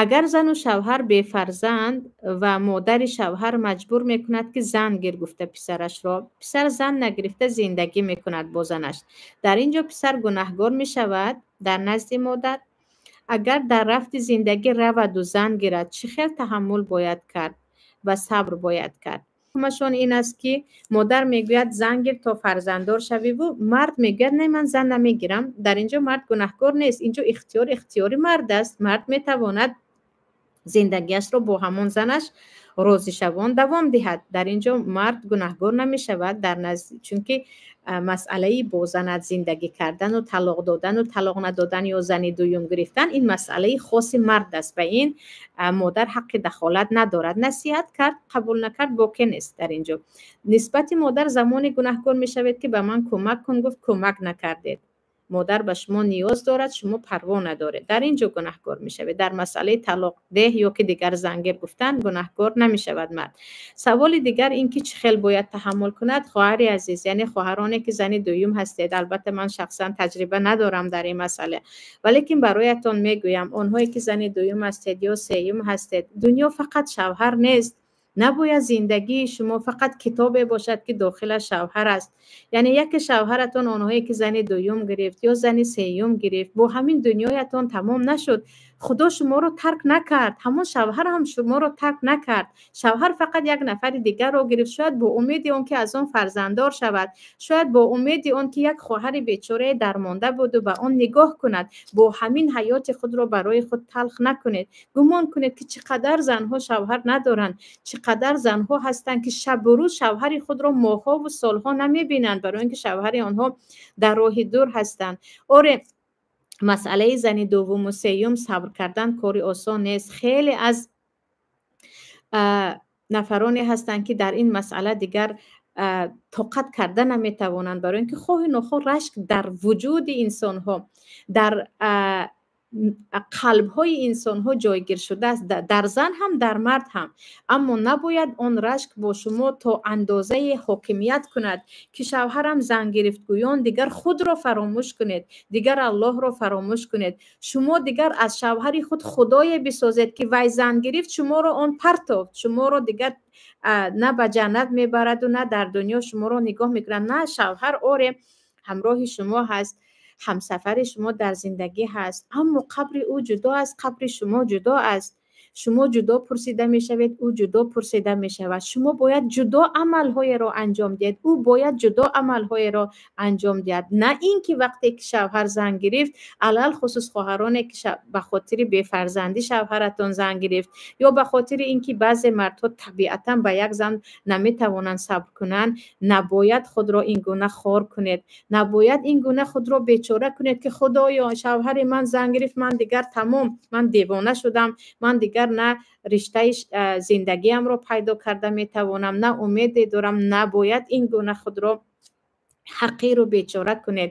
Агар зану шавҳар бефарзанд ва модари шавҳар маҷбур мекунад, ки зан гир гуфта писарашро, писар зан нагирифта зиндагӣ мекунад бо занаш, дар ин ҷо писар гунаҳгор мешавад дар назди модар? Агар дар рафти зиндагӣ раваду зан гирад, чӣ хел таҳаммул бояд кард ва сабр бояд кард? Ҳукмашон ин аст, ки модар мегӯяд, зан гир, то фарзанддор шавиву мард мегӯяд, не, ман зан намегирам. Дар ин ҷо мард гунаҳкор нест. Ин ҷо ихтиёр ихтиёри мард аст. Мард метавонад зиндагиашро бо ҳамон занаш розишавон давом диҳад. Дар ин ҷо мард гунаҳгор намешавад дар назд, чунки масъалаи бо занат зиндагӣ кардану талоқ додану талоқ надодан ё зани дуюм гирифтан, ин масъалаи хоси мард аст. Ба ин модар ҳаққи дахолат надорад. Насиҳат кард, қабул накард, боке нест. Дар ин ҷо нисбати модар замоне гунаҳкор мешавед, ки ба ман кӯмак кун гуфт, кӯмак накардед. Модар ба шумо ниёз дорад, шумо парво надоред. Дар ин ҷо гунаҳкор мешавед. Дар масъалаи талоқ деҳ ё ки дигар зан гир гуфтан гунаҳкор намешавад мард. Саволи дигар ин ки чӣ хел бояд таҳаммул кунад. Хоҳари азиз, яъне хоҳароне, ки зани дуюм ҳастед, албатта, ман шахсан таҷриба надорам дар ин масъала, валекин бароятон мегӯям: онҳое, ки зани дуюм ҳастед ё сеюм ҳастед, дунё фақат шавҳар нест. Набояд зиндагии шумо фақат китобе бошад, ки дохилаш шавҳар аст. Яъне яке шавҳаратон, онҳое, ки зани дуюм гирифт ё зани сеюм гирифт, бо ҳамин дунёятон тамом нашуд. Худо шуморо тарк накард, ҳамон шавҳар ҳам шуморо тарк накард. Шавҳар фақат як нафари дигарро гирифт, шояд бо умеди он ки аз он фарзанддор шавад, шояд бо умеди он ки як хоҳари бечорае дармонда буду ба он нигоҳ кунад. Бо ҳамин ҳаёти худро барои худ талх накунед. Гумон кунед, ки чӣ қадар занҳо шавҳар надоранд, чӣ қадар занҳо ҳастанд, ки шабу рӯз шавҳари худро моҳҳову солҳо намебинанд, барои ин ки шавҳари онҳо дар роҳи дур ҳастанд. Оре, масъалаи зани дуввуму сеюм сабр кардан кори осон нест. Хеле аз нафароне ҳастанд, ки дар ин масъала дигар тоқат карда наметавонанд, барои ин ки хоҳу нохоҳ рашк дар вуҷуди инсонҳо, дар қалбҳои инсонҳо ҷойгир шудааст, дар зан ҳам, дар мард ҳам. Аммо набояд он рашк бо шумо то андозае ҳокимият кунад, ки шавҳарам зан гирифт гӯён дигар худро фаромӯш кунед, дигар Аллоҳро фаромӯш кунед. Шумо дигар аз шавҳари худ худое бисозед, ки вай зан гирифт, шуморо он партофт, шуморо дигар на ба ҷаннат мебараду, на дар дунё шуморо нигоҳ мекунад. На, шавҳар, оре, ҳамроҳи шумо ҳаст, ҳамсафари шумо дар зиндагӣ ҳаст, аммо қабри ӯ ҷудо аст, қабри шумо ҷудо аст. Шумо ҷудо пурсида мешавед, ӯ ҷудо пурсида мешавад. Шумо бояд ҷудо амалҳоеро анҷом диҳед, ӯ бояд ҷудо амалҳоеро анҷом диҳад. На ин ки вақте ки шавҳар зан гирифт, алалхусус хоҳароне, ки ба хотири бефарзандӣ шавҳаратон зан гирифт ё ба хотири ин ки баъзе мардҳо табиатан ба як зан наметавонанд сабр кунанд, набояд худро ин гуна хор кунед, набояд ин гуна худро бечора кунед, ки худоё, шавҳари ман зан гирифт, ман дигар тамом, ман девона шудам, ман дигар на риштаи зиндагиамро пайдо карда метавонам, на умеде дорам. Набояд ин гуна худро ҳақиру бечора кунед.